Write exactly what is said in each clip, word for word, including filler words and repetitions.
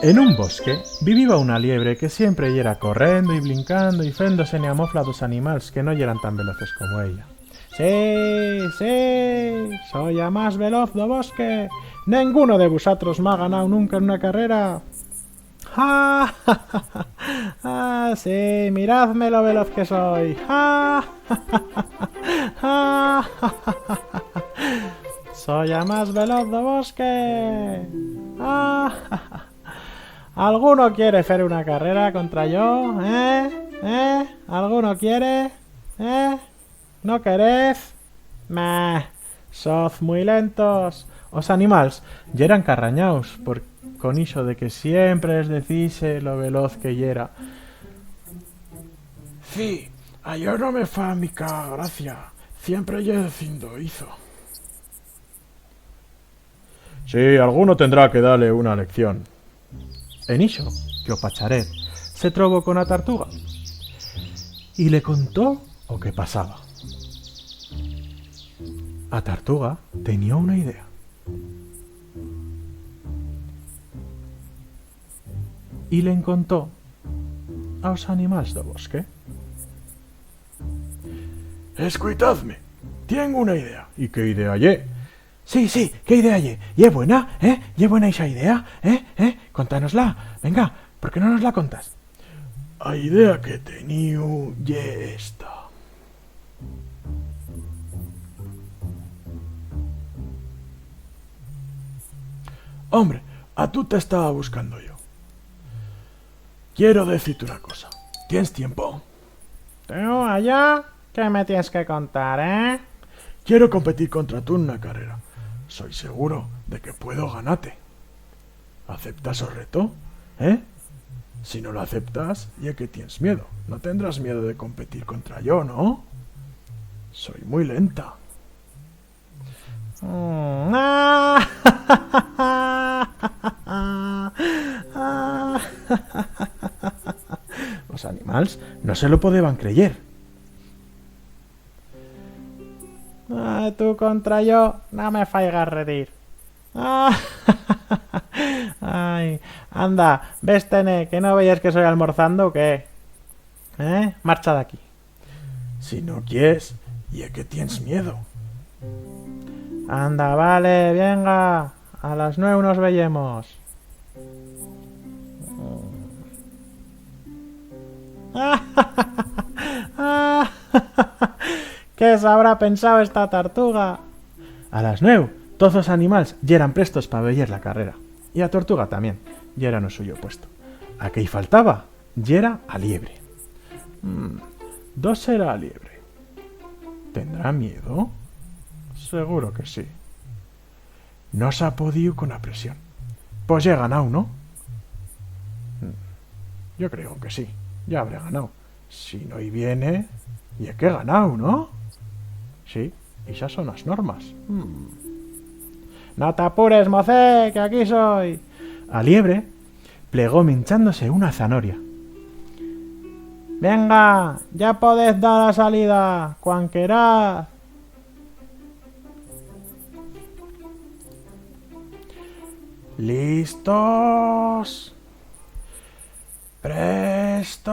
En un bosque viviba una liebre que siempre yera correndo y blincando y fendo-se-ne a mofla d'os animals que no yeran tan veloces como ella. Sí, sí, soi a mas veloz d'o bosque. Nenguno de vusatros m'ha ganau nunca en una carrera. Ah, ah, sí, miraz-me lo veloz que soi. Ah, ah, soi a mas veloz d'o bosque. Ah, alguno quiere fer una carrera contra yo, eh? Eh? Alguno quiere? Eh? No querez? Meh, soz muit lentos. Os animals yeran carranyaus por, con ixo de que siempre les decixe lo veloz que yera. Sí, a yo no me fa mica gracia. Siempre ye dicindo izo. Sí, alguno tendrá que dar-le una lección. En ixo, que o pacharet se trobó con a tartuga y le contó o que pasaba. A tartuga tenió una idea y le'n contó a os animals d'o bosque. Escuitaz-me, tiengo una idea. Y qué idea ye? Sí, sí, qué idea ye? Ye buena, eh? Ye buena ixa idea, eh? Eh? Conta-nos-la, venga, por qué no nos la contas? A idea que teniu ye esta. Hombre, a tu t'estaba buscando yo. Quiero decir-te una cosa. Tiens tiempo? Teu, allá, qué me tiens que contar, eh? Quiero competir contra tu en una carrera. Soi seguro de que puedo ganar-te. Aceptas o reto, eh? Si no lo aceptas, ye que tiens miedo. No tendrás miedo de competir contra yo, no? Soi muit lenta. Mm, ah. Os animals no se lo podeban creyer. Ah, tu contra yo, no me faigas redir. Ah. Ai, anda, ves-te-ne, que no veyes que soi almorzando u qué? Eh? Marcha d'aquí. Si no quiers, ye que tiens miedo. Anda, vale, vienga, a las nueu nos veyemos. Qué s'habrá pensau esta tartuga? A las nueu, toz os animals yeran prestos pa veyer la carrera. Y a tortuga tamién, yera en o suyo puesto. A que i faltaba yera a liebre. Mm, dó será a liebre? Tendrá miedo? Seguro que sí. No s'ha podiu con a presión. Pos ye ganau, no? Mm, yo creo que sí. Ya habré ganau. Si no i viene, ye que he ganau, no? Sí, ixas son as normas. Mm. No t'apures, mocet, que aquí soi. A liebre plegó minchando-se una zanoria. Venga, ya podez dar a salida, cuan queraz. Listos. Prestos.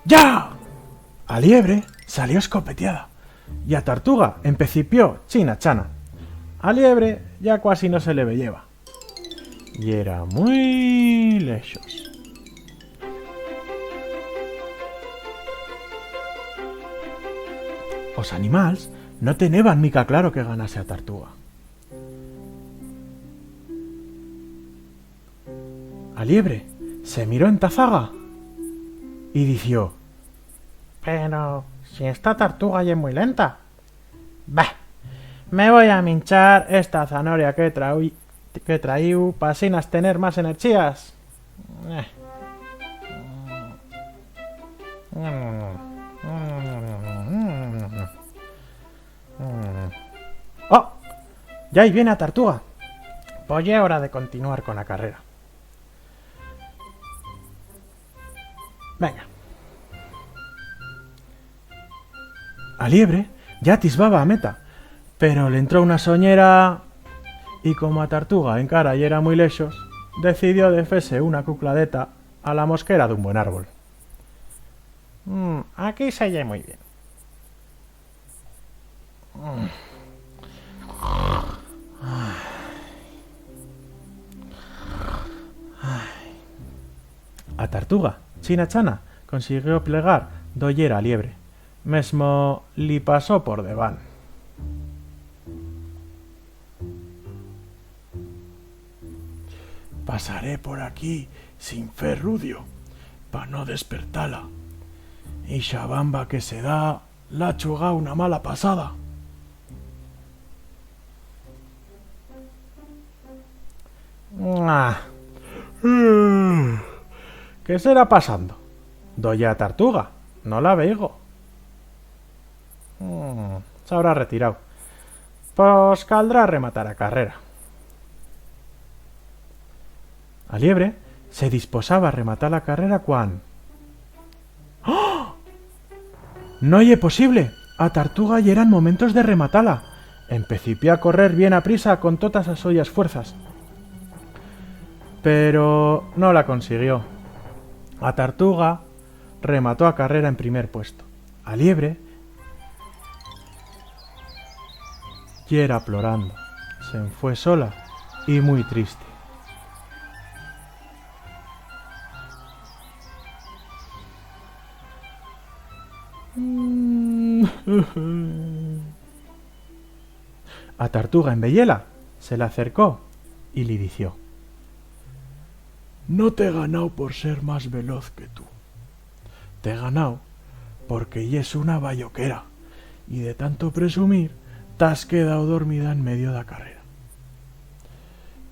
Ya! A liebre salió escopetiada y a tartuga empecipió china chana. A liebre ya cuasi no se le veyeba. Yera muit leixos. Os animals no teneban mica claro que ganase a tartuga. A liebre se miró enta zaga y dició: Pero si esta tartuga ye muit lenta. Bah, me voi a minchar esta zanoria que he traui-, que he traíu pa asinas tener mas enerchías. Eh. Oh! Ya i viene a tartuga. Pos ye hora de continuar con a carrera. Venga. A liebre ya atisbaba a meta Pero le entró una sonyera y, como a tartuga encara yera muit leixos, decidió de fer-se una cucladeta a la mosquera d'un buen árbol. Mm, aquí se ye muit bien. Mm. A tartuga, china-chana, consiguió plegar do yera a liebre. Mesmo li pasó por debant. Pasaré por aquí sin fer rudio, pa no despertar-la. Ixa bamba que se da l'ha chugau una mala pasada. Ah. Mm. Qué será pasando? Do ye a tartuga? No la veigo. Mm, s'habrá retirau. Pos caldrá rematar a carrera. A liebre se disposaba a rematar la carrera cuan... ¡Oh! No ye posible! A tartuga yera en momentos de rematar-la. Empecipió a correr bien aprisa con totas as suyas fuerzas. Pero no la consiguió. A tartuga remató a carrera en primer puesto. A liebre yera plorando. Se'n fue sola y muit triste. A tartuga, en veyer-la, se l'acercó y li dició: No t'he ganau por ser mas veloz que tu. T'he ganau porque yes una balloquera y de tanto presumir t'has quedau dormida en medio d'a carrera.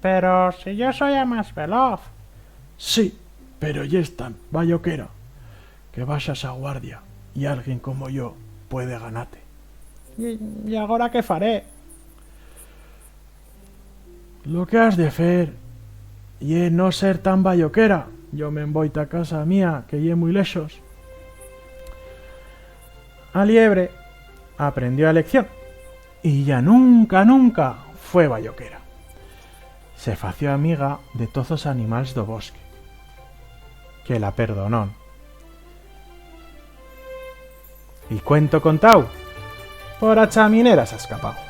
Pero si yo soi a mas veloz. Sí, pero yes tan balloquera que baixas a guardia y alguien como yo puede ganar-te. Y, y agora qué faré? Lo que has de fer ye no ser tan balloquera. Yo me'n voi ta casa mía, que ye muit leixos. A liebre aprendió a lección y ya nunca, nunca fue balloquera. Se fació amiga de toz os animals d'o bosque, que la perdonón. Y cuento contau, por a chaminera s'ha escapau.